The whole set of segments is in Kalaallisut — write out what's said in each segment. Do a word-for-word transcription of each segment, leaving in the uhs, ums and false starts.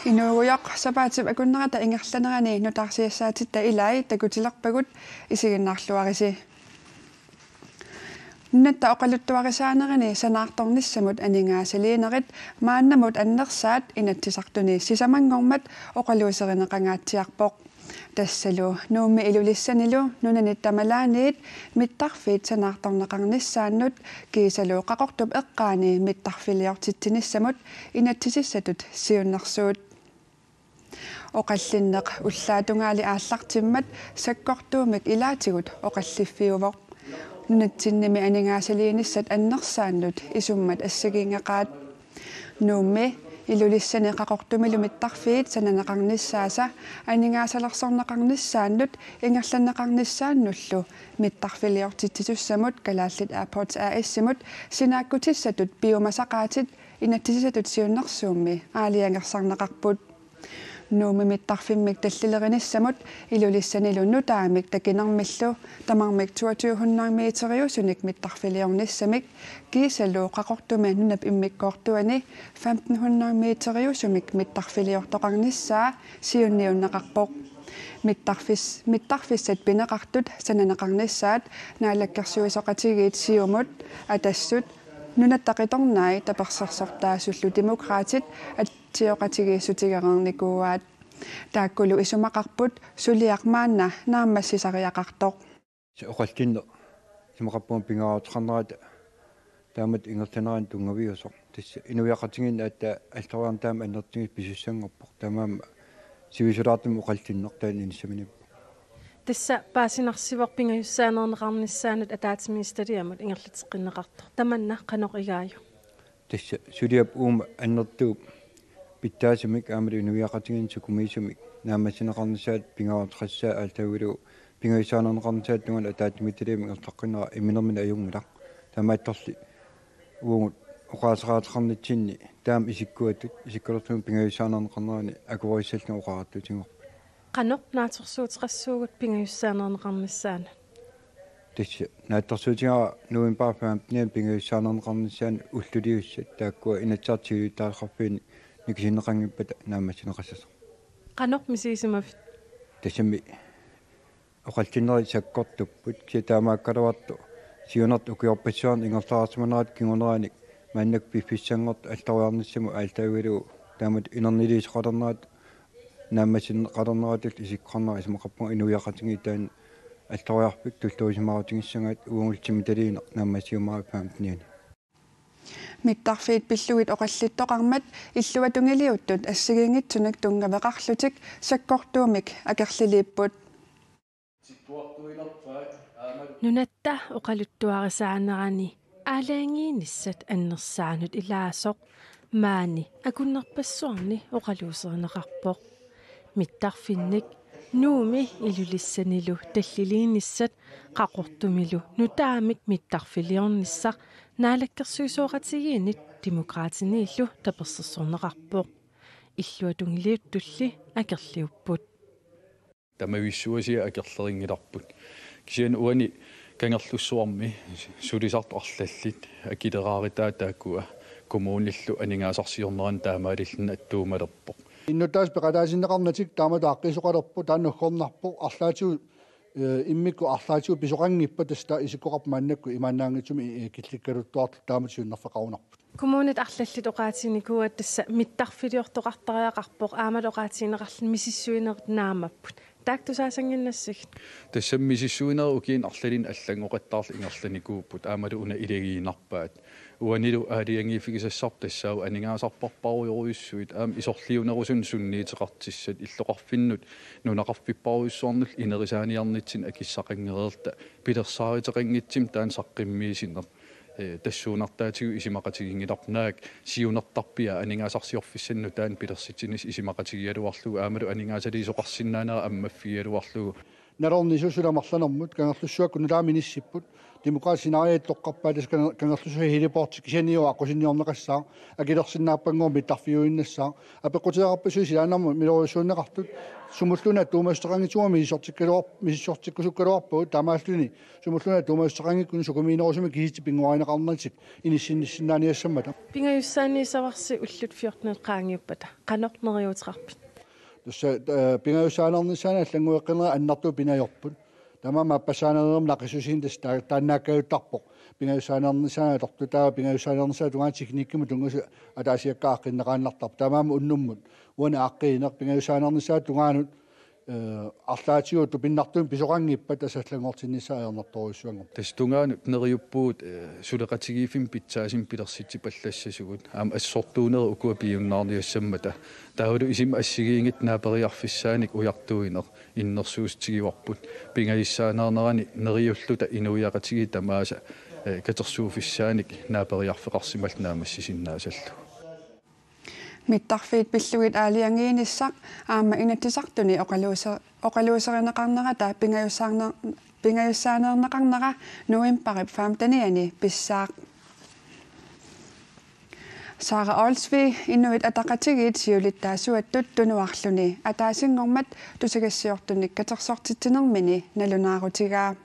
Inuugujoq sapaatip akunnerata ingerlanerani nutaarsiassaatitta ilai takutilerpagut, isiginnaarluarisi. Nunatta oqaluttuarisaanerani sanaartornissamut aningaasaliinerit maannamut annersaat Inatsisartuni sisamanngormat oqaluuserineqangaatsiarpoq. Tassalu Nuummi Ilulissanilu nunanit tamalaaniit mittarfiit sanaartorneqarnissaannut kiisalu Qaqortup eqqaani mittarfiliortitsinissamut inatsisissatut siunnersuut. Oqallinneq ullaatungaali aallartimmat sakkortuumik ilaatigut oqalliffiuvoq. Nunatsinnimi aningaasaliinissat annersaannut isummat assigiinngeqaat. Nuummi Ilulissani Qaqortumilu mittarfiit sananeqarnissaasa aningaasalersorneqarnissaannut ingerlanneqarnissaannullu mittarfiliortitsisussamut Kalaallit Airports A/S-imut sinaakkutissatut piumasaqaatit inatsisissatut siunnersuummi aalajangersarneqarput. Nuummi mittarfimmik tallilerinissamut Ilulissanilu nutaamik takinermillu tamarmik toogtyve hundrede meteriusunik mittarfiliornissamik kiisalu Qaqortumi nunap immikkoortuani femten hundrede meteriusumik mittarfiliortoqarnissaa siunniunneqarpoq. Mittarfis-, mittarfissat pineqartut sananeqarnissaat naalakkersuisooqatigiit Siumut, Atassut, Nunatta Qitornai tapersersortaasullu Demokraatit atsioqatigiissutigereernikuuaat. Taakkulu isumaqarput suliaq maanna naammassisariaqartoq. Oqallinneq isumaqarpunga pingaaruteqarnerata taamatut ingerlanerani tunngaviusoq. Tassa inuiaqatigiinni aatsaat alloriarneq taama annertutigisumik pisussanngorpoq. Taamaammat sivisulaartumik oqallinneq taanna inissaminiippoq. Tassa paasinarsivoq pingajussaaneerneqarnissaanut ataatsimiititaliamut ingerlateqqinneqartoq. Tamanna qanoq igaajuk? Tassa suliap uuma annertuup pitsaasumik aammalu inuiaqatigiinni sukumiisumik naammassineqarnissaat pingaaruteqassaaq, aallaavigalugu pingajussaaneerneqarnissaata tungaanut ataatsimiititaliami ingerlaqqinnera imminermini ajunngilaq. Taamaattorli uagut oqaaseqaateqarnitsinni taama isikkuatut isikkoqartumik pingajussaaneerneqarnerani akuerissallugu oqariartuutigaarput. Qanoq naatsorsuuteqassuugut pingajussaaneerneqarnissaanut? Tassa naatsorsuutigaara novembarip femtenianni pingajussaaneerneqarnissaanut ulluliussat taakkua Inatsisartut siulittaasuqarfiini nikisinneqanngippata naammassineqassasoq. Qanoq misigisimavit? Tassami oqallinnerit sakkortupput, kisianni taamaakkaluartoq siunertaq ukiorpassuarni ingerlaarsimanerata kinguneranik maannakkut piffissanngortoq alloriarnissamut aallaavigalugu taamatut inerniliisoqalernerata naammassineqalerneratut isikkoqarnera isumaqarpunga inuiaqatigiit taanna alloriarfik tulluusimaarutigisarigaat uagullu timitaliineq naammassiumaarpoq femtenianni. Mittarfiit pillugit oqallittoqarmat illuatungiliuttut assigiinngitsunik tunngaveqarlutik sakkortuumik akerliliipput. Nunatta oqaluttuarisaanerani aalajangiinissat annersaanut ilaasoq maani akunnerpassuarni oqaluuserineqarpoq. Mittarfinnik Nuummi Ilulissanilu talliliinissat Qaqortumilu nutaamik mittarfiliornissaq naalakkersuisooqatigiinnit Demokraatiniillu tapersersorneqarpoq. Illuatungiliuttulli akerliupput. Tamavissuasiat akerlerinngilarput. Kisianni uani Kangerlussuarmi sulisartut arlallit akileraarutaat taakkua kommunillu aningaasarsiornerani taamaalilluni attuumalerpoq. Innuttaasut peqataasinneqarnatik taamatut aaqqiisoqalerpoq, taanna uggornarpoq, arlaatigut, eh, immikkut arlaatigut pisoqanngippat tassa taava isikkoqarpoq maannakkut imaannaanngitsumik, eh, killikkaluttuartut taamatut siunnerfeqarunarput. Kommunit arlallit oqaatiginikuuaat tassa mittarfiliortoqartariaqarpoq aammalu oqaatigineqarluni misissuinerit naammapput. Taakku tusaasannginnassagit? Tassami misissuinerit ukiuni arlalinni allanngoqattaarluni ingerlanikuupput aammalu una ilagiinnarpaat. Uanilu aalajangiiffigisassarput tassaavoq aningaasarpassuarujorujussuit aamma isorliunerusunik sunniuteqartussat illoqarfinnut nunaqarfipparujussuarnullu inerisaaniarnitsinni akissaqanngereerluta pilersaaruteqanngitsumik taanna saqqummiussineq. Eh, tassuunartaatigut isumaqatiginngilarput naak siunertarpiaa aningaasarsiorfissanut taanna pilersitsinissaq isumaqatigigaluarlugu aammalu aningaasaliisoqarsinnaanera ammaffigigaluarlugu. nalornisut suli amerlanermut, Kangerlussuakkut nutaamik inissipput, Demokraatit sinaariat toqqarpaat, tassa Kanger-, Kangerlussuaq heliporti kisianni aqqusinniorneqassaaq, akilersinnaappanngooq mittarfiuinnassaaq. Apeqqutigeqarpassuit silaannarmut miloriussuunneqartut, sumulluunniit tuumassuteqanngitsumik misissortikkaluar-, misissortikkusukkaluarpagut, taamaalluni sumulluunniit tuumassuteqanngikkunik sukumiinerusumik kisitsisit pinnguarineqarnatik inissinnissinnaaniassammata. Pingajussaaniissavarsi ullut fjortenit qaangiuppata. Qanoq neriuuteqarpit? Tassa, eh, pingajussaaneernissaanut allanngueqqinera annertuut pinajorput. Taamaammat appassaanerinermi naqissusiineq tassa taa-, taannaakkajuttarpoq. Pingajussaaneernissaanut atortut, taava pingajussaaneernissaata tungaanut teknikkimut tunngasut ataasiakkaat aaqqinneqaannartarput. Taamaammat unnummut uani aaqqiineq pingajussaaneernissaata tungaanut, eh, arlaatigut tupinnartumik pisoqanngippat tassa allanngortinnissaa ajornartorujussuanngorpoq. Tassa tungaanut neriuppugut, eh, suleqatigiiffimmik pitsaasumik pilersitsipallassasugut. Aamma assortuunerit ukua piiunnaarniassammata. Taavalu isima assigiinngitsut naaperiarfissaannik ujartuineq innersuussutigivarput. Pingajussaaneernerani neriulluta inuiaqatigiit tamaasa, eh, katersuuffissaannik naaperiarfeqarsimalluta naammassisinnaasallugu. Mittarfiit pillugit aalajangiinissaq aamma Inatsisartuni oqaluuse-, oqaluuserineqarnerata pingajussaarner-, pingajussaaneerneqarnera novembarip femtenianni pissaaq. Sara Olsvig Inuit Ataqatigiit siulittaasuattut tunuarluni ataasinngormat tusagassiortunik katersortitsinermini nalunaarutigaa.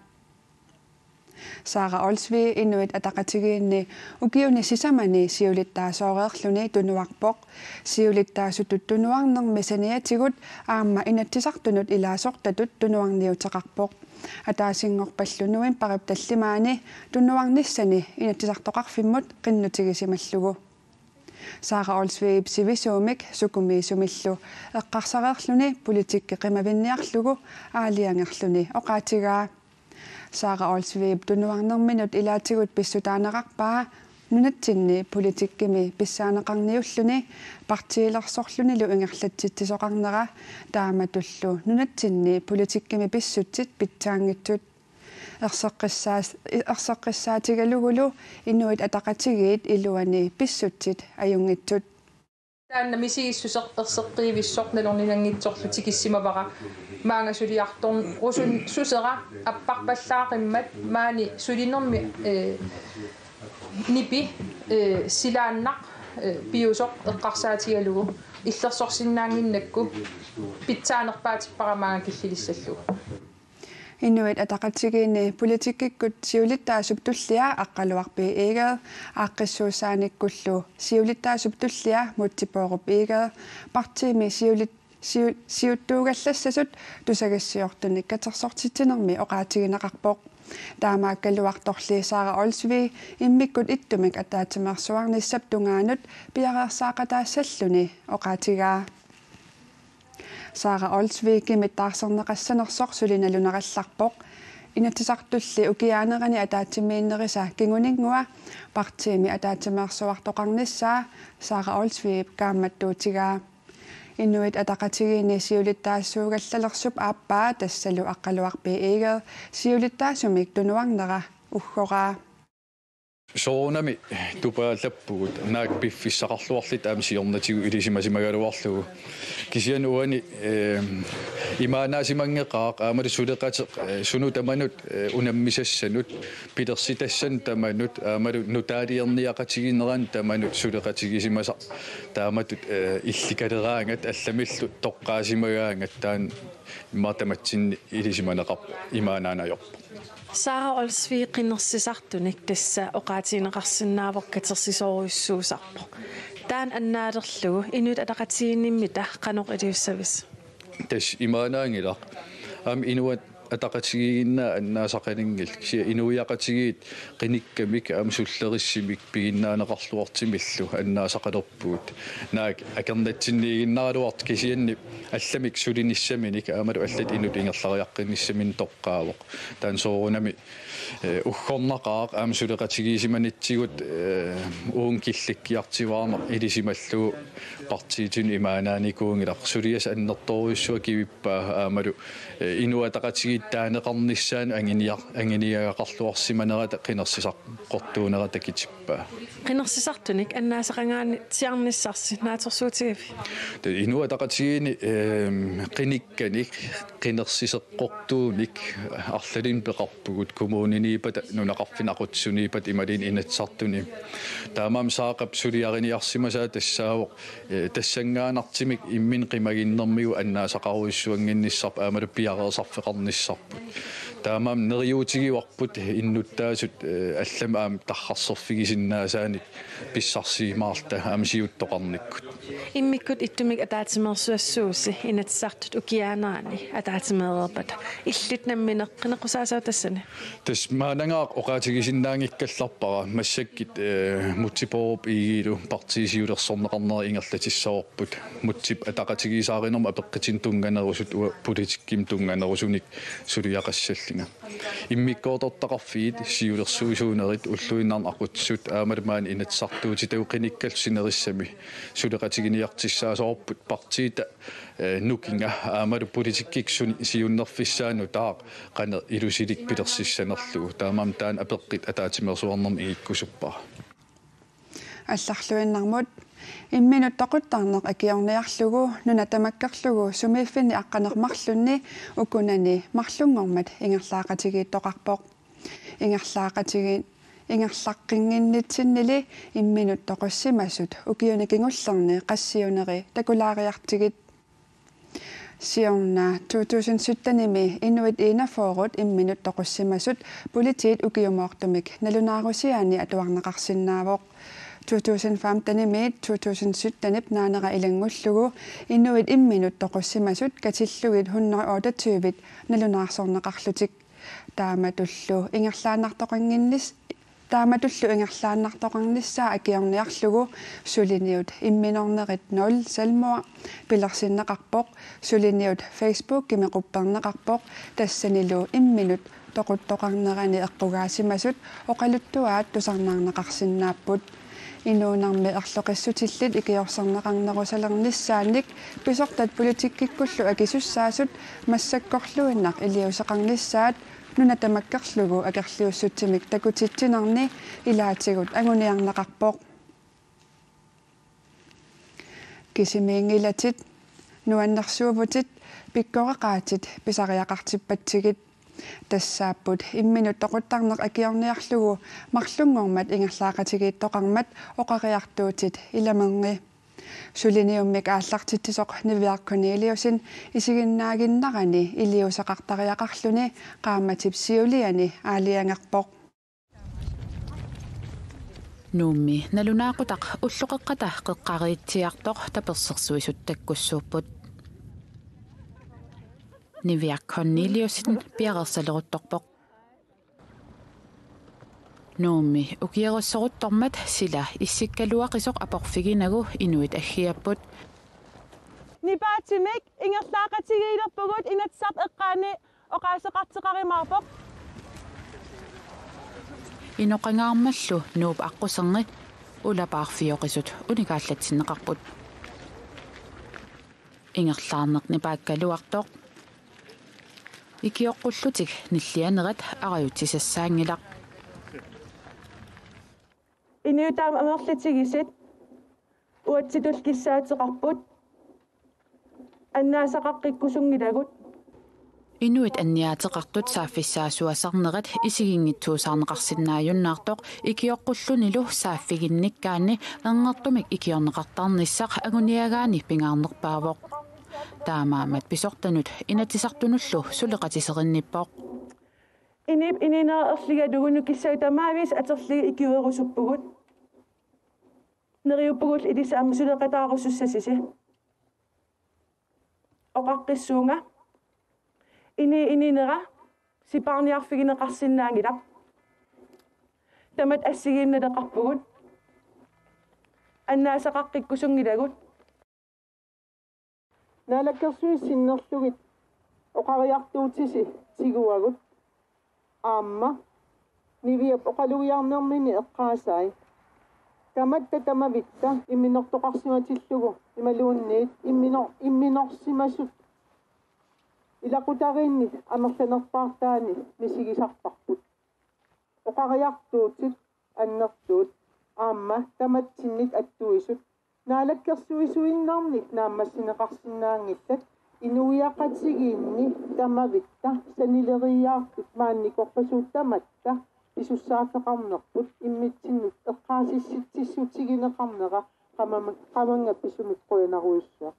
Sara Olsvig Inuit Ataqatigiinni ukiuni sisamani siulittaasooreerluni tunuarpoq. Siulittaasutut tunuarnermi saniatigut aamma Inatsisartunut ilaasortatut tunuarniuteqarpoq. Ataasinngorpallu novembarip tallimaani tunuarnissani Inatsisartoqarfimmut qinnutigisimallugu. Sara Olsvigip sivisuumik sukumiisumillu eqqarsareerluni politikki qimavinniarlugu aalajangerluni oqaatigaa. Sara Olsvigip tunuarnerminut ilaatigut pissutaaneqarpaa nunatsinni politikkimi pissaaneqarniulluni partiilersorlunilu ingerlatsitsisoqarnera taamatullu nunatsinni politikkimi pissutsit pitsaanngitsut. Erseqqissaas-, erseqqissaatigalugulu Inuit Ataqatigiit iluani pissutsit ajunngitsut. Taanna misigissuseq erseqqiivissoq nalorninanngitsorlu tikissimavara maanga suliartornerusunnerusera apparpallaaqimmat maani sulinermi, eh, nipi, eh, silaannaq, eh, piusoq eqqarsaatigalugu illersorsinnaannginnakku pitsaanerpaatippara maanga killilissallugu. Inuit Ataqatigiinni politikkikkut siulittaasup tullia Aqqaluaq B. Egede, aaqqissuussaanikkullu siulittaasup tullia Múte Bourup Egede, partiimi siulit-, siu-, siuttuugallassasut tusagassiortunik katersortitsinermi oqaatigineqarpoq. Taamaakkaluartorli Sara Olsvig immikkut ittumik ataatsimeersuarnissap tungaanut piareersaaqataassalluni oqaatigaa. Sara Olsvigimit taarserneqassanersoq suli nalunarallarpoq. Inatsisartulli ukiaanerani ataatsimiinnerisa kinguninngua partiimi ataatsimeersuartoqarnissaa Sara Olsvigip kaammattuutigaa. Inuit Ataqatigiinni siulittaasuugallalersup aappaa tassalu Aqqaluaq B. Egede siulittaasumik tunuarnera uggoraa. Soorunami tupaallappugut naak piffissaqarluarluta aamma siornatigut ilisimasimagaluarlugu. Kisianni uani, eh, imaannaasimanngikkaaq aammalu suleqateq, eh, sunut tamanut, eh, unammisassanut, pilersitassanut tamanut, aammalu nutaaliorniaqatigiinneranut tamanut suleqatigisimasaq taamatut, eh, illikaleraangat allamillu toqqaasimagaangat taanna immaqa tamatsinni ilisimaneqarpoq, imaannaanngilaq ajorpoq. Sara Olsvig qinersisartunik tassa oqaatigineqarsinnaavoq katersisoorujussuusarpoq. Taanna annaalerlugu Inuit Ataqatigiinnimmita qanoq iliussavisi? Tassa imaannaanngilaq. Aamma Inuit Ataqatigiinnaat annaasaqanngillat. Kisianni inuiaqatigiit qinikkamik aamma sullerissumik piginnaaneqarluartumillu annaasaqalerpugut. Naak akornatsinniiginnaraluartut kisianni allamik sulinissaminik aammalu allatut inuttut ingerlariaqqinnissaminik toqqaavoq. Taanna soorunami, eh, uggornaqaaq aamma suleqatigiissimanitsigut, eh, uunga killikkiartuaarneq ilisimallugu partiitsinni imaannaanikuunngilaq. Suliassaq annertoorujussuaq kivippaa aammalu, eh, Inuit Ataqatigiit Taaneqarnissaanut anguniar-, anguniagaqarluarsimanerata qinersisartoqartuunera takutippaa. Qinersisartunik annaasaqangaatsiarnissarsi naatsorsuutigiviuk? Tassa Inuit Ataqatigiinni, ehm, qinikkanik qinersiseqqortuunik arlalinnik peqarpugut, kommuniniippata, nunaqarfinni aqutsisuniippata imaluunniit Inatsisartuni. Taamaammat Saaqap suliariniarsimasaa tassaavoq, eh, tassanngaannartumik imminut qimaginnermigut annaasaqarujussuannginnissarput aammalu piareersarfeqarnissarput. Taamaammat neriuutigivarput innuttaasut, eh, allamik aamma tarrarserfigisinnaasaannik pissarsimaarluta aamma siuttoqarnikkut. Immikkut ittumik ataatsimeersuassuusi Inatsisartut ukiaanerani ataatsimeereerpata. Illit nammineq qineqqusaassavat tassani? Tassa maannangaaq oqaatigisinnaanngikkallarpara, massakkut, eh, Múte Bourup Egedelu partiit siulersorneqarnera ingerlatissavarput. Mútep ataqatigiissaarinermut apeqqutinik tunnganerusut uanga politikkimut tunnganerusunik suliaqassallunga. Immikkoortortaqarfiit, siulersuisuunerit, ulluinnarni aqutsisut aammalu maani Inatsisartuutitagut qinikkallu sinerissami suleqatiginiartussaassavarput partiita, eh, nukinga aammalu politikkikkut suni siunnerfissaanut taava qanoq ilusilik pilersissanerlugu. Taamaammat taanna apeqqut ataatsimeersuarnermi igikkusuppara. Allarluinnarmut. Imminut toquttarneq akiorniarlugu nuna tamakkerlugu sumiiffinni aqqaneq-marlunni ukunani marlunngormat ingerlaaqatigiittoqarpoq. Ingerlaaqatigi-, ingerlaqqinnginnitsinnili imminut toqussimasut ukiuni kingullerni qassiuneri takulaariartigit. Siorna to tusind syttenimi inuit enogfyrre imminut toqussimasut politiit ukiumoortumik nalunaarusiaani atuarneqarsinnaavoq. To tusind femtenimiit to tusind syttenip naanera ilanngullugu inuit imminut toqussimasut katillugit hundrede otteogtyve nalunaarsorneqarlutik. Taamatullu ingerlaannartoqannginnis-, taamatullu ingerlaannartoqarnissaa akiorniarlugu suliniut imminornerit nul selvmord pilersinneqarpoq, suliniut Facebookimi qupperneqarpoq, tassanilu imminut toquttoqarnerani eqqugaasimasut oqaluttuaat tusarnaarneqarsinnaapput. Inuunermi erloqissutillit ikiorserneqarnerusalernissaannik pisortat politikkikkullu akisussaasut massakkorluinnaq iliuuseqarnissaat nuna tamakkerlugu akerliussutsimik takutitsinerni ilaatigut anguniarneqarpoq. Kisimiinngilatit, nuannersuuvutit, pikkoreqaatit pisariaqartippatsigit. Tassaapput imminut toquttarneq akiorniarlugu marlunngormat ingerlaaqatigiittoqarmat oqariartuutit ilamerngi. Suliniummik aallartitsisoq Niviaq Korneliussen isiginnaaginnarani iliuuseqartariaqarluni qaammatip siuliani aalajangerpoq. Nuummi nalunaaqutaq ulloqeqqata qeqqariitsiartoq tapersersuisut takkussuupput. Niviaq Korneliussen piareersaleruttorpoq. Nuummi ukiorussoruttormat sila issikkaluaqisoq aporfiginagu inuit aggiapput. Nipaatimik ingerlaaqatigiilerpugut Inatsisartut eqqaanni oqaaseqartoqarumaarpoq. Inoqangaarmallu Nuup aqquserni ulapaarfioqisut unikaallatsinneqarput. Ingerlaarneq nipaakkaluartoq. Ikioqqullutik nillianerat arajutsisassaanngilaq. Inuit taama amerlatigisut uatsitut kissaateqarput. Annaasaqaqqikkusunngilagut. Inuit anniaateqartut saaffissaasuasarnerat isiginngitsuusaarneqarsinnaajunnaartoq ikioqqullunilu saaffiginnikkaanni annertuumik ikiorneqartarnissaq anguniagaanni pingaarnerpaavoq. Taamaammat pisortanut Inatsisartunullu suleqatiserinnippoq. Inuup inuunera erligalugu nukissavut tamaaviisa atorlugit ikiorerusuppugut. Neriuppugut ilissi aamma suleqataarusussasisi. Oqaqqissuunga. Inuup inuunera sipaarniarfigineqarsinnaanngilaq. Tamatta assigiinnaleqarpugut. Annaasaqaqqikkusunngilagut. Naalakkersuisut sinnerlugit oqariartuutisi tiguagut. Aamma Niviap oqalugiarnermini eqqaasai. Tamatta tamavitta imminortoqarsimatillugu imaluunniit imminor-, imminorsimasut Ilaqutariinni amerlanerpaartaani misigisarparput. Oqariartuutit annertuut aamma tamatsinnit attuisut naalakkersuisuinnarnik naammassineqarsinnaanngillat, inuiaqatigiinni tamavitta sanileriiaartut maaniikkorpassuit tamatta pisussaaffeqarnerput immitsinnut eqqaasitsissutigineqarnera qamam-, qamanngappat sumik qujanarujussuaq.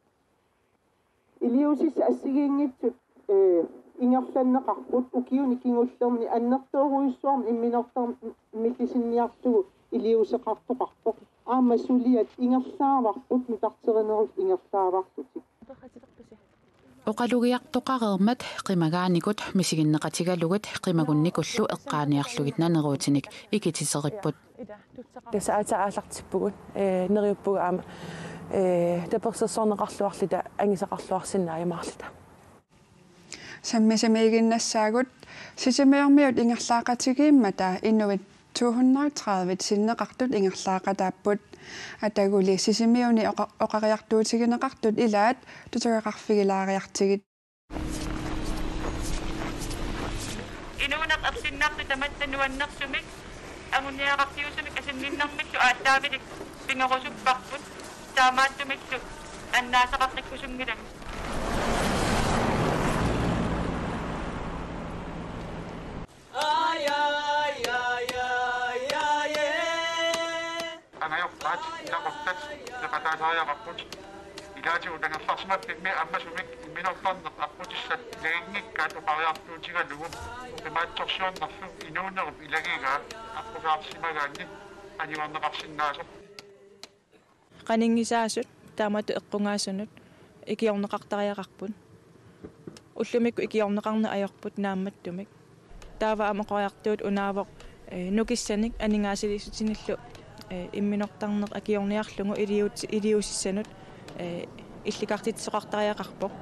Iliuusissat assigiinngitsut, eh, ingerlanneqarput, ukiuni kingullerni annertoorujussuarmik imminortarneq millisinniarlugu iliuuseqartoqarpoq. Aamma suliat ingerlaavarput nutarterinerullu ingerlaavarlutik. Oqalugiartoqareermat qimagaanikut misiginneqatigalugit qimagunnikullu eqqaaniarlugit naneruutinik ikititeripput. Tassa aatsaat aallartippugut, eh, neriuppugut aamma, eh, tapersersorneqarluarluta angisaqarluarsinnaajumaarluta. Sammisamiiginnassaagut. Sisimiormiut ingerlaaqatigiimmata inuit to hundrede tredive sinneqartut ingerlaaqataapput. Ataguli Sisimiuni oqa-, oqariartuutigineqartut ilaat tusagaqarfigilaariartigit. Inuuneq ersinnaartoq tamatta nuannersumik anguniagaqarfiusumik asanninnermillu aallaavilik pigerusupparput, taamaattumillu annaasaqaqqikkusunngilami. Angajortaat ilaquttat peqataasariaqarput. Ilaatigut angerlarsimaffimmi aamma sumik imminortarneq aqqutissat ilaginngikkaat oqariartuutigalugu oqimaatsorsiornerlu inuunerup ilagigaa aqqusaarsimagaanni aniorneqarsinnaasoq. Qaninngisaasut taamatut eqqugaasunut ikiorneqartariaqarput. Ullumikkut ikiorneqarneq ajorput naammattumik. Taava aamma oqariartuut unaavoq, eh, nukissanik aningaasaliissutinillu, eh, imminortarneq akiorniarlugu iliuut-, iliuusissanut, eh, illikartitsisoqartariaqarpoq.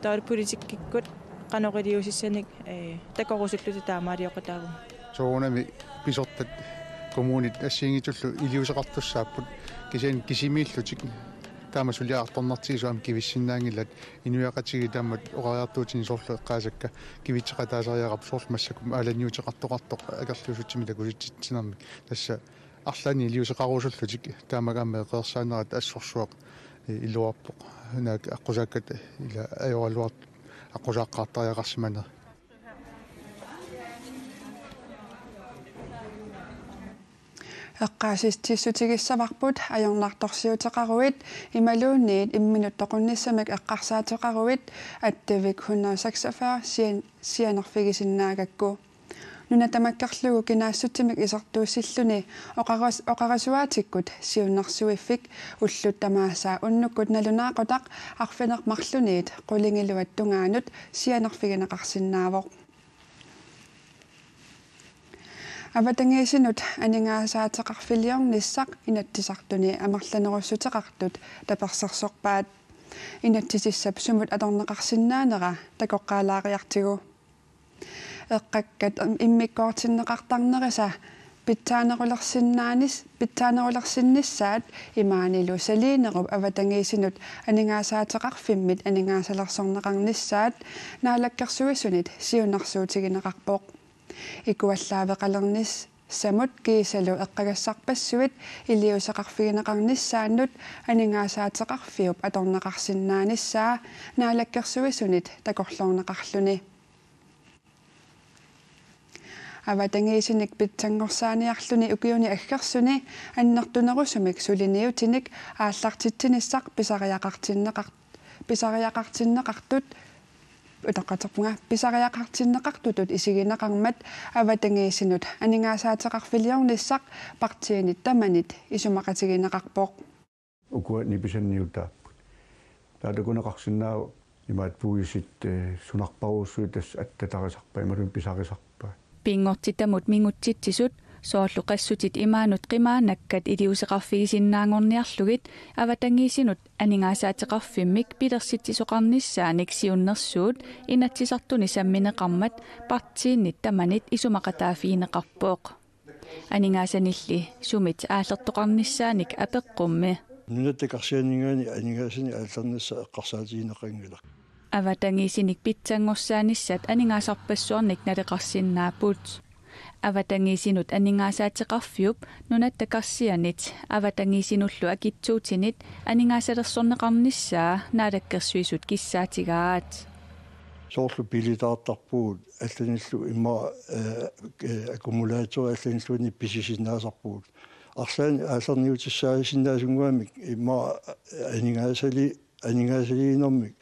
Taava politikkikkut qanoq iliuusissanik, eh, takorusulluta taamaalioqataavunga. Soorunami pisortat kommunit assigiinngitsullu iliuuseqartussaapput, kisianni kisimiillutik taama suliartornartigisut aamma kivissinnaanngillat, inuiaqatigiit taamatut oqariartuutinik soorlu eqqaasakka kivitseqataasariaqarput, soorlu massakkut aalaniuteqartoqartoq akerliussutsimik takusitsinermik. Tassa arlaannik iliuuseqarusullutik taama aamma eqeersaanerat assorsuaq iluarpoq. Naak aqqusaakkat ila ajoraluartut aqqusaaqqaartariaqarsimanerat. Eqqaasitsissutigissavarput ajornartorsiuteqaruit imaluunniit imminut toqunnissamik eqqarsaateqaruit Attavik hundrede seksogfyrre sian-, sianerfigisinnaagakku. Nuna tamakkerlugu kinaassutsimik isertuussilluni oqaras-, oqarasuaatikkut siunnersuiffik ullut tamaasa unnukkut nalunaaqutaq arfineq-marlunniit qulingiluat tungaanut sianerfigineqarsinnaavoq. Avatangiisinut aningaasaateqarfiliornissaq Inatsisartuni amerlanerussuteqartut tapersersorpaat. Inatsisissap sumut atorneqarsinnaanera takoqqaalaariartigu. Eqqakkat immikkoortinneqartarnerisa pitsaanerulersinnaanis-, pitsaanerulersinnissaat imaanilu saliinerup avatangiisinut aningaasaateqarfimmit aningaasalersorneqarnissaat Naalakkersuisunit siunnersuutigineqarpoq. Ikuallaaveqalernissamut kiisalu eqqagassarpassuit iliuuseqarfigineqarnissaannut aningaasaateqarfiup atorneqarsinnaanissaa Naalakkersuisunit takorloorneqarluni. Avatangiisinik pitsanngorsaaniarluni ukiuni aggersuni annertunerusumik suliniutinik aallartitsinissaq pisariaqartinneqar-, pisariaqartinneqartut, utoqqatserpunga, pisariaqartinneqartutut isigineqarmat avatangiisinut aningaasaateqarfiliornissaq partiinit tamanit isumaqatigineqarpoq. Ukua nipisanniutaapput. Taava takuneqarsinnaavoq imaattuuisit, eh, sunarparujussuit tassa attatarisarpaat, imaluunniit pisarisarpaat. Pinngortitamut mingutsitsisut, soorlu qassutit imaanut qimaannakkat iliuuseqarfigisinnaanngorniarlugit, avatangiisinut aningaasaateqarfimmik pilersitsisoqarnissaanik siunnersuut Inatsisartuni sammineqarmat partiinit tamanit isumaqataaffigineqarpoq. Aningaasanilli sumit aallertoqarnissaanik apeqqummi. Nunatta karsianinngaanniit aningaasanik aallernissaq eqqarsaatigineqanngilaq. Avatangiisinik pitsanngorsaanissat aningaasarpassuarnik naleqarsinnaapput. Avatangiisinut aningaasaateqarfiup Nunatta Karsianit avatangiisinullu akitsuutinit aningaasalersorneqarnissaa Naalakkersuisut kissaatigaat. Soorlu biilitaartarpugut allanillu immaqa, eh, eh, akkumulaatsorit allanilluunniit pisisinnaasarpugut. Arlaannik aallarniutissaasinnaasunnguamik immaqa aningaasali-, aningaasaliinermik,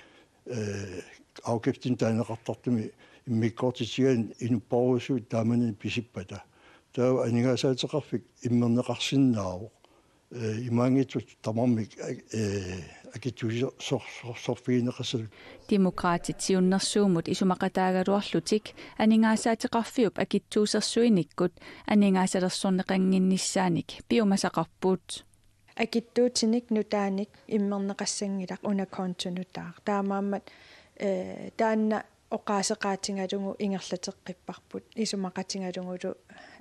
eh, afgiftinik taaneqartartumi immikkoortitigaanni inuppassuit taamani pisippata. Taava aningaasaateqarfik immerneqarsinnaavoq. Eh, imaanngitsoq tamarmik, eh, akitsuuserfigineqassallutik. Demokraatit siunnersuummut isumaqataagaluarlutik aningaasaateqarfiup akitsuusersuinikkut aningaasalersorneqannginnissaanik piumasaqarput. Akitsuutinik nutaanik immerneqassanngilaq una konto nutaaq. Taamaammat, eh, taanna oqaaseqaatigalugu ingerlateqqipparput isumaqatigalugulu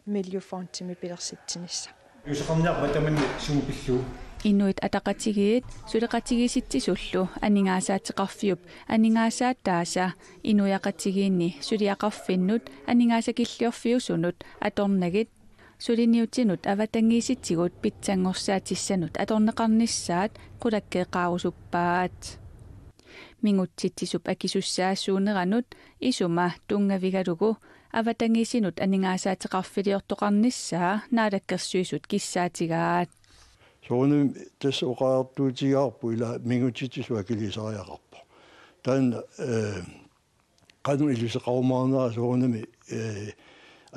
Miljøfondimi pilersitsinissaq. Juuseqarniarpa tamanna sumut pillugu? Inuit Ataqatigiit suleqatigiissitsisullu aningaasaateqarfiup aningaasaataasa inuiaqatigiinni suliaqarfinnut aningaasakilliorfiusunut atornagit suliniutinut avatangiisitigut pitsanngorsaatissannut atorneqarnissaat qulakkeeqqaarusuppaat. Mingutsitsisup akisussaasuuneranut isuma tunngavigalugu avatangiisinut aningaasaateqarfiliortoqarnissaa Naalakkersuisut kissaatigaat. Soorunami tassa oqariartuutigaarput ila mingutsitsisut akiliisariaqarpoq. Taanna, eh, qanoq iluseqarumaarnera soorunami, eh,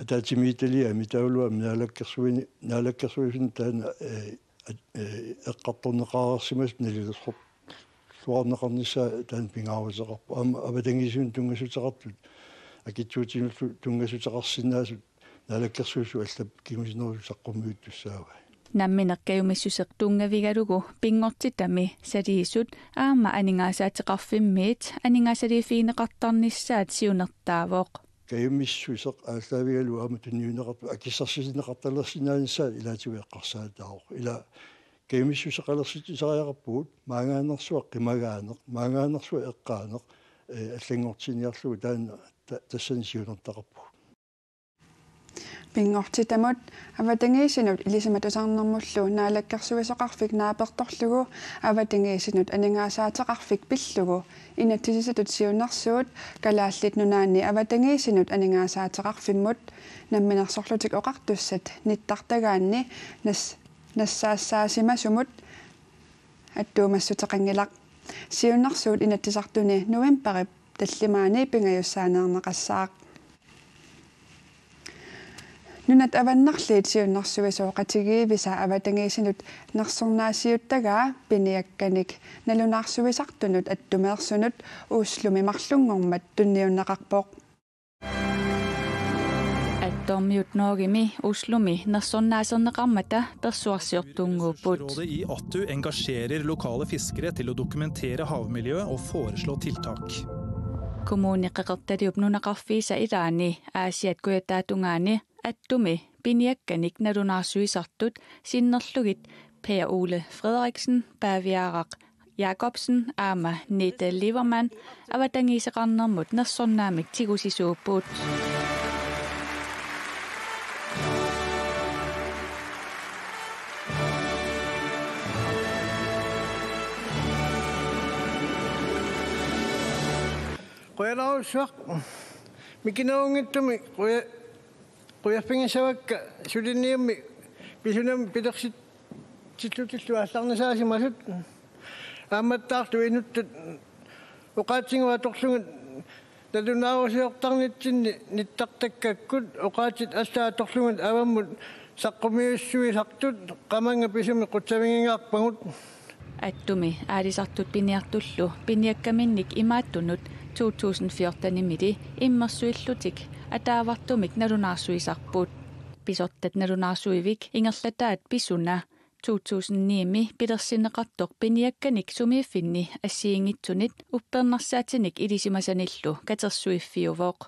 ataatsimiititaliami taavalu aamma Naalakkersuini-, Naalakkersuisuni taanna, eh, at-, eh, eqqartorneqareersimasut nalilersorluarneqarnissaa taanna pingaaruteqarpoq. Aamma avatangiisinut tunngassuteqartut akitsuutinullu tunngassuteqarsinnaasut Naalakkersuisut allap kingusinnerusukkut saqqummiuttussaavai. Nammineq kajumissuseq tunngavigalugu pinngortitami saliisut aamma aningaasaateqarfimmiit aningaasaliiffigineqartarnissaat siunertaavoq. Kajumissuseq aallaavigalugu aamma tunniunneqartut akissarsisinneqartalersinnaanissaat ilaatigut eqqarsaataavoq. Ila kajumissuseqalersitsisariaqarpugut maanngaannersuaq qimagaaneq, maanngaannersuaq eqqaaneq, eh, allanngortinniarlugu taanna ta-, tassani siunertaqarpugut. Pinngortitamut avatangiisinut ilisimatusarnermullu Naalakkersuisoqarfik naapertorlugu avatangiisinut aningaasaateqarfik pillugu inatsisissatut siunnersuut Kalaallit Nunaanni avatangiisinut aningaasaateqarfimmut Namminersorlutik Oqartussat nittartagaanni nas-, nassaassaasimasumut attuumassuteqanngilaq. Siunnersuut Inatsisartuni novembarip tallimaani pingajussaaneerneqassaaq. Nunat Avannarliit siunnersuisoqatigiivisa avatangiisinut nersornaasiuttagaa piniakkanik nalunaarsuisartunut attumeersunut Oslomi marlunngormat tunniunneqarpoq. Attormiut Norgemi Oslomi nersornaaserneqarmata persuarsiortunnguupput. Rådet i Attu engasjerer lokale fiskere til å dokumentere havmiljø og foreslå tiltak. Kommuni Qeqertaliup nunaqarfiisa ilaani Aasiat kujataatungaani Attumi piniakkanik nalunaarsuisartut sinnerlugit Per Ole Frederiksen, Paaviaraq Jakobsen aamma Nete Liebermann avatangiiseqarnermut nersornaammik tigusisuupput. Qujanarsuaq mikinerunngitsumik quja-, qujaffigissavakka suliniummi pisunami pilersitillutillu aallarnisaasimasut aammattaarlu inuttut oqaatsigut atorlugit nalunaarusiortarnitsinni nittartakkakkut oqaatsit allaat atorlugit avammut saqqummiussuisartut qamannga pisumik qutsavigigaarpagut. Attumi aalisartut piniartullu piniakkaminnik imaattunut to tusind fjortenimili immersuillutik ataavartumik nalunaarsuisarput. Pisortat nalunaarsuivik ingerlataat pisuna to tusind nimi pilersinneqartoq piniakkanik sumiiffinni assigiinngitsunit uppernarsaatinik ilisimasanillu katersuiffiuvoq.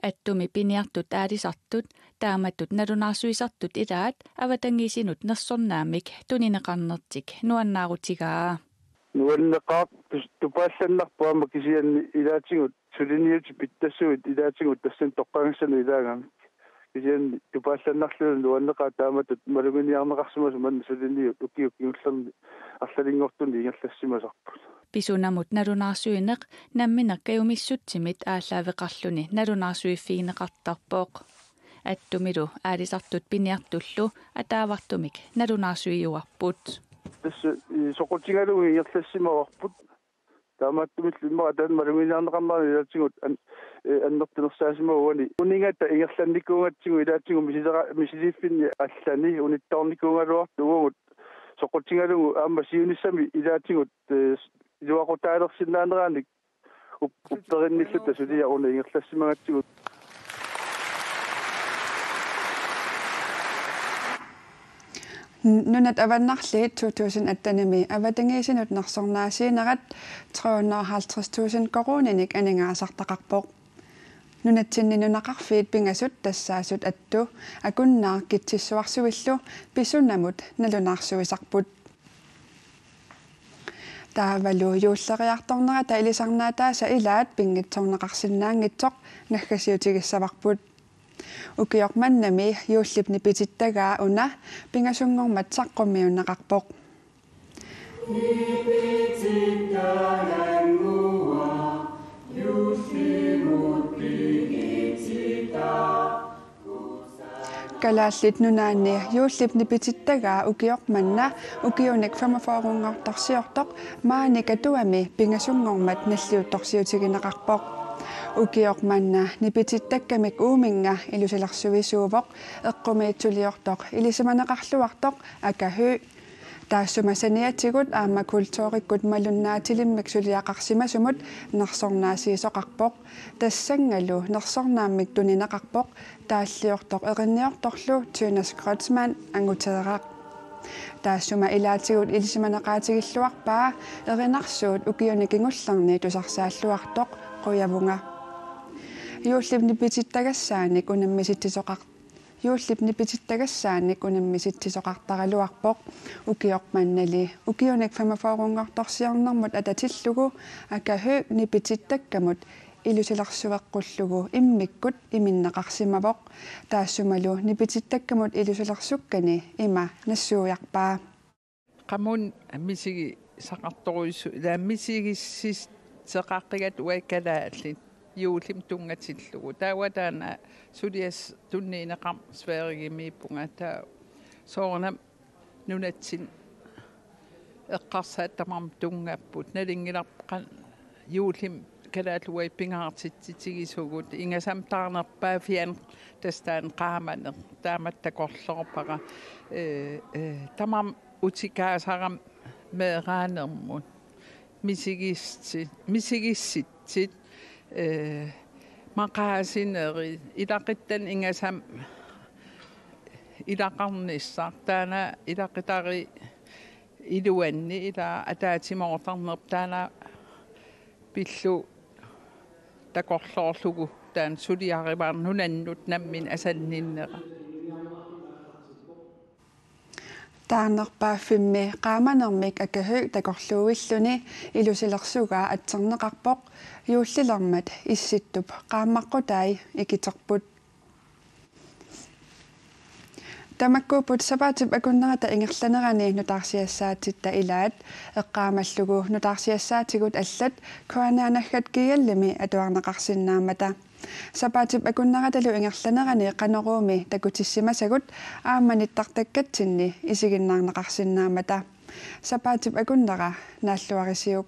Attumi piniartut aalisartut taamatut nalunaarsuisartut ilaat avatangiisinut nersornaammik tunineqarnertik nuannaarutigaa. Nuanneqaaq tus-, tupaallannarpoq aamma kisianni ilaatigut suliniutit pittassuit ilaatigut tassani toqqagassanut ilaagami. Kisianni tupaallannarluni nuanneqaaq taamatut maluginiarneqarsimasut manna suliniut ukiut kingullerni arlalinngortuni ingerlassimasarput. Pisunamut nalunaarsuineq nammineq kajumissutsimit aallaaveqarluni nalunaarsuiffigineqartarpoq. Attumilu aalisartut piniartullu ataavartumik nalunaarsuiuarput. Tassa, i, soqutigalugu ingerlassimavarput. Taamaattumillu immaqa taanna maluginiarneqarnerani ilaatigut an-, eh, annertunersaasimavoq uani. Uningata ingerlannikuugatsigu ilaatigut misilera-, misiliiffinni allani unittoornikuugaluartoq uagut soqutigalugu aamma siunissami ilaatigut, eh, iluaqutaalersinnaaneranik up-, upperinnilluta suliaq una ingerlassimagatsigu. Nunat Avannarliit to tusind attenimi avatangiisinut nersornaasiinerat tre hundrede og halvtreds tusind koruuninik aningaasartaqarpoq. Nunatsinni nunaqarfiit pingasut tassaasut Attu, Akunnaaq Kitsissuarsuillu Pisunamut nalunaarsuisarput. Taavalu juulleriartornerata ilisarnaataasa ilaat pinngitsoorneqarsinnaanngitsoq naggasiutigissavarput. Ukioq mannami juullip nipitittagaa una pingasunngormat saqqummiunneqarpoq. Kalaallit Nunaanni juullip nipitittagaa ukioq manna ukiunik femogfyrrenngortorsiortoq maani Katuami pingasunngormat nalliuttorsiutigineqarpoq. Ukioq manna nipitittakkamik uuminnga ilusilersuisuuvoq eqqumiitsuliortoq ilisimaneqarluartoq Aka Høegh. Taassuma saniatigut aamma kulturikkut malunnaatilimmik suliaqarsimasumut nersornaasiisoqarpoq. Tassanngalu nersornaammik tunineqarpoq taalliortoq erinniortorlu Tønnes Kreutzmann Anguteeraq. Taassuma ilaatigut ilisimaneqaatigilluarpaa erinarsuut ukiuni kingullerni tusarsaalluartoq Qujavunga. Juullip nipitittagassaanik unammisitsisoqar-, juullip nipitittagassaanik unammisitsisoqartaraluarpoq. Ukioq mannali ukiunik femogfyrrenngortorsiornermut atatillugu Aka Høegh nipitittakkamut ilusilersueqqullugu immikkut iminneqarsimavoq. Taassumalu nipitittakkamut ilusilersukkani ima nassuiarpaa. Qamuuna misigisaqartorujussu-, ilaa misigissitseqaqqigatta uagut kalaallit juullimut tunngatillugu. Taava taanna suliassaq tunniunneqarmat Sverigemiippunga, taava soorunami nunatsinni eqqarsaat tamarmik tunngapput. Nalunngilarput qanoq juullimi kalaallit uagut pingaartitsissutissasugut, ingasammik taarnerpaaffiani tassa taanna qaamaneq taamatut takorloorpara. Ee, ee, tamarmik utikaasarami meeraanermut. Misigissitsit, misigissitsit, ee, maqaasinerit, ilaquttanik ingasammik ilaqarnissaq, taanna ilaqutariit iluanni, ilaa ataatsimoortarnerput, taanna pillugu takorloorlugu taanna suliarivara nunannut nammineq asanninnera. Taarnerpaaffimmi qaamanermik Aka Høegh takorluuilluni ilusilersugaa atserneqarpoq, juullilermat Issittup qaammaqqutai ikiterput. Tamakkuupput sapaatip akunnerata ingerlanerani nutaarsiassaatitta ilaat, eqqaamallugu nutaarsiassaatigut allat K N R naggat G L-imi atuarneqarsinnaammata. Sapaatip akunneratalu ingerlanerani Qanoruumi takutissimasagut aamma nittartakkatsinni isiginnaarneqarsinnaammata. Sapaatip akunnera naalluarisiuk.